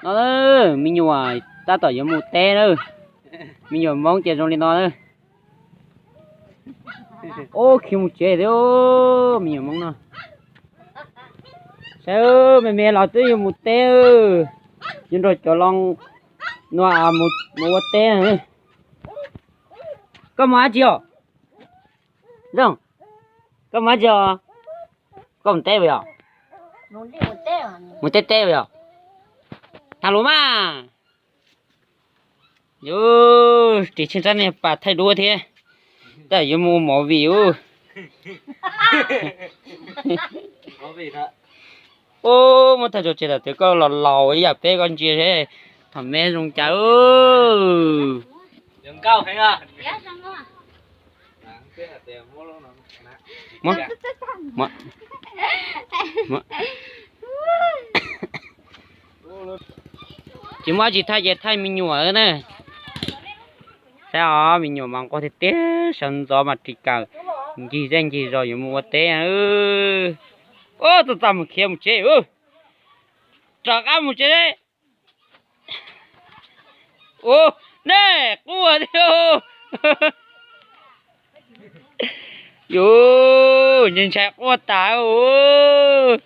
No na, me nyuam tab tom yuav mus teb na. Me nyuam Hmoob ces zoo li no na. Ub, khiav mus tsev thiab, me nyuam Hmoob no. Saib, me me los twb yuav mus teb, yuav nrog cov los no mus ua teb. Koj mus dab tsi os? Zoo, koj mus dab tsi os? Koj mus teb puas yog? Mus teb teb puas yog? Tag lus mas. Yus ris tsheej rab niag pas thaij duab thiab. Tab yuav mus ua movie ub. Ub, muab thaij tso tseg tam twg koj los laus ib yam peb koj ntsia seb thaum me zoo cas. Tsis muaj tsis thaij ces thaij me nyuam na. Saib os, me nyuam mas nquag tiag tiag, sawv ntxov mas ris kaws, ncig zej ncig zos yuav mus ua teb. Ub, txaj txaj mus khiav mus tsev. Rov qab mus tsev. Ub, nej quaj thiab. Yus ntshai ntshai quaj tas ub.